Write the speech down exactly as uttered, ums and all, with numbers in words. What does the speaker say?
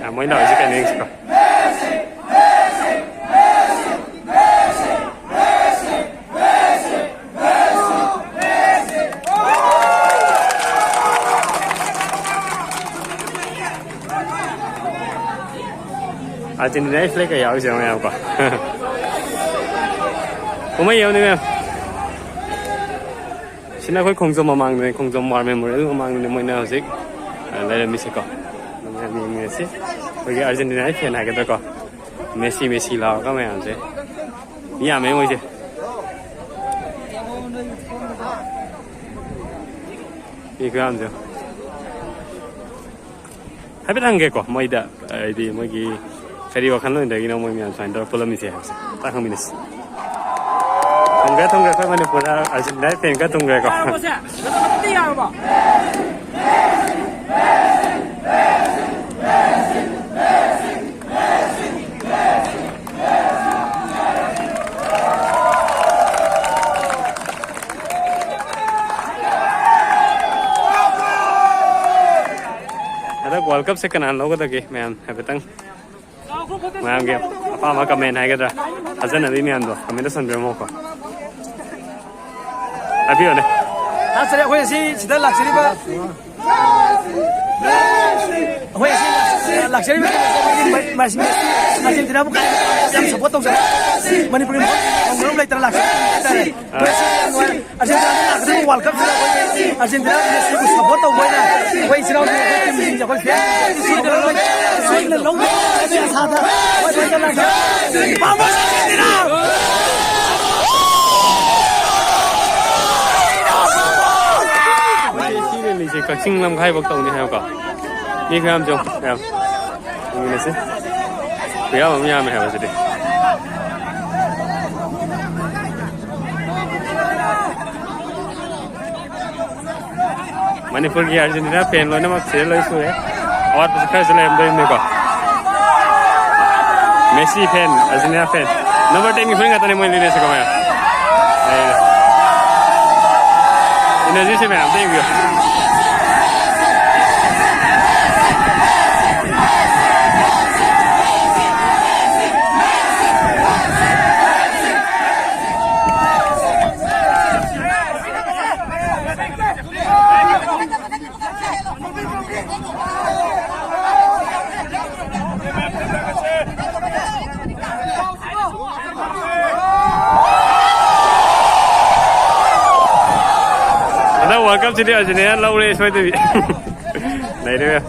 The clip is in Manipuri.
ꯑ, ꯃꯣꯏꯅ ꯍꯧꯖꯤꯛ ꯀꯩꯅꯣ ꯌꯦꯡꯁꯤꯀꯣ꯫ ꯑꯥꯔꯖꯦꯟꯇꯤꯅꯥꯒꯤ flag ꯀ ꯌꯥꯎꯔꯤꯁꯦ ꯃꯌꯥꯝ ꯀꯣ꯫ ꯀꯨꯝꯍꯩ ꯌꯦꯡꯉꯨꯅꯦ ꯃꯌꯥꯝ꯫ ꯁꯤꯅ ꯑꯩꯈꯣꯏ ꯈꯣꯡꯖꯣꯝ ꯃꯃꯥꯡꯗꯅꯦ, ꯈꯣꯡꯖꯣꯝ War Memorial ꯃꯃꯥꯡꯗꯅꯦ ꯃꯣꯏꯅ ꯍꯧꯖꯤꯛ, ꯑ, ꯂꯩꯔꯝꯃꯤꯁꯦꯀꯣ꯫ ꯑꯗꯨ ꯃꯌꯥꯝ ꯌꯦꯡꯃꯤꯟꯅꯁꯤ꯫ ꯑꯩꯈꯣꯏꯒꯤ ꯑꯥꯔꯖꯦꯟꯇꯤꯅꯥꯒꯤ fan ꯍꯥꯏꯒꯗ꯭ꯔꯥꯀꯣ, ꯃꯦꯁꯤ, ꯃꯦꯁꯤ ꯂꯥꯎꯔꯒ ꯃꯌꯥꯝꯁꯦ꯫ ꯃꯤ ꯌꯥꯝꯃꯦ ꯃꯣꯏꯁꯦ꯫ ꯃꯤ ꯈꯨꯌꯥꯝꯁꯦ꯫ ꯍꯥꯏꯐꯦꯠ ꯍꯪꯒꯦꯀꯣ ꯃꯣꯏꯗ, ꯍꯥꯏꯗꯤ ꯃꯣꯏꯒꯤ ꯀꯔꯤ ꯋꯥꯈꯜꯂꯣꯟꯗꯒꯤꯅꯣ ꯃꯣꯏ ꯃꯌꯥꯝ ꯁꯨꯃꯥꯏꯅ ꯇꯧꯔꯒ ꯄꯨꯜꯂꯝꯃꯤꯁꯦ ꯍꯥꯏꯕꯁꯦ ꯑꯝꯇ ꯍꯪꯃꯤꯟꯅꯁꯤ꯫ ꯊꯨꯡꯈ꯭ꯔꯦ, ꯊꯨꯡꯈ꯭ꯔꯦ, ꯑꯩꯈꯣꯏ ꯃꯅꯤꯄꯨꯔꯗ ꯑꯥꯔꯖꯦꯟꯇꯤꯅꯥ fan ꯈꯔ ꯊꯨꯡꯈ꯭ꯔꯦꯀꯣ꯫ ꯌꯥꯔꯕꯣ ꯁꯦ? ꯌꯥꯔꯕꯣ? ꯍꯟꯗꯛ World Cup ꯁꯦ ꯀꯅꯥꯅ ꯂꯧꯒꯗꯒꯦ ꯃꯌꯥꯝ ꯍꯥꯏꯐꯦꯠꯇꯪ? ꯃꯌꯥꯝꯒꯤ ꯑꯄꯥꯝꯕ comment ꯍꯥꯏꯒꯗ꯭ꯔꯥ, ꯊꯥꯖꯅꯕꯤ ꯃꯌꯥꯝꯗꯣ comment ꯇ ꯁꯟꯕꯤꯔꯝꯃꯣꯀꯣ꯫ ꯍꯥꯏꯕꯤꯌꯨꯅꯦ꯫ ꯂꯥꯛꯆꯔꯦ, ꯑꯩꯈꯣꯏ ꯑꯁꯤ ꯁꯤꯗ ꯂꯥꯛꯆꯔꯤꯕ, ꯑꯩꯈꯣꯏ ꯑꯁꯤ ꯂꯥꯛꯆꯔꯤꯕ ꯑꯥꯔꯖꯦꯟꯇꯤꯅꯥꯕꯨ ꯌꯥꯝ support ꯇꯧꯖꯔꯦ꯫ ꯃꯅꯤꯄꯨꯔꯒꯤ ꯃꯐꯝ ꯂꯩꯇꯅ ꯂꯥꯛꯆꯔꯦ ꯍꯥꯏꯇꯥꯔꯦ꯫ ꯑꯥꯔꯖꯦꯟꯇꯤꯅꯥꯗ ꯂꯥꯛꯀꯗꯧꯔꯤꯕ World Cup ꯁꯤꯗ ꯑꯩꯈꯣꯏ ꯑꯥꯔꯖꯦꯟꯇꯤꯅꯥ ꯃꯦꯁꯤꯕꯨ support ꯇꯧꯕ ꯑꯣꯏꯅ ꯑꯩꯈꯣꯏ ꯏꯆꯤꯜ ꯏꯅꯥꯎꯁꯤꯡ, ꯑꯩꯈꯣꯏ team ꯁꯤꯡꯁꯦ ꯑꯩꯈꯣꯏ fan ꯁꯣꯏꯗꯅ ꯂꯧ-, ꯁꯣꯏꯗꯅ ꯂꯧꯒꯅꯤ ꯍꯥꯏꯕꯒꯤ ꯑꯁꯥꯗ ꯑꯩꯈꯣꯏ ꯂꯣꯏꯅ ꯂꯥꯛꯆꯔꯦ꯫ ꯃꯥꯃꯣ ꯑꯥꯔꯖꯦꯟꯇꯤꯅꯥ! ꯁꯤ rally ꯁꯦ ꯀꯛꯆꯤꯡ ꯂꯝꯈꯥꯏꯐꯥꯎ ꯇꯧꯅꯤ ꯍꯥꯏꯕꯀꯣ꯫ ꯃꯤ ꯈꯨꯌꯥꯝꯁꯦ ꯌꯦꯡꯉꯣ, ꯃꯌꯥꯝ꯫ ꯌꯦꯡꯃꯤꯟꯅꯁꯤ꯫ ꯈꯨꯌꯥꯝ ꯑꯃ ꯌꯥꯝꯃꯦ ꯍꯥꯏꯕ ꯁꯤꯗꯤ꯫ ꯃꯅꯤꯄꯨꯔꯒꯤ ꯑꯥꯔꯖꯦꯟꯇꯤꯅꯥ fan ꯂꯣꯏꯅꯃꯛ ꯁꯤꯗ ꯂꯣꯏ ꯁꯨꯔꯦ꯫ ꯑꯋꯥꯠꯄꯁꯨ ꯈꯔꯁꯨ ꯂꯩꯔꯝꯗꯣꯏꯅꯤꯀꯣ꯫ Messi fan, Argentina fan, number ten ꯒꯤ fan ꯉꯥꯛꯇꯅꯦ ꯃꯣꯏ ꯂꯤꯠꯂꯤꯁꯦ ꯀꯃꯥꯏꯅ? ꯑꯦ꯫ Energy ꯁꯦ ꯃꯌꯥꯝ ꯑꯝꯇ ꯌꯦꯡꯕꯤꯌꯨ꯫ ꯍꯟꯗꯛ World Cup ꯁꯤꯗꯤ Argentina ꯂꯧꯔꯦ ꯁꯣꯏꯗꯕꯤ꯫ ꯂꯩꯔꯦ꯫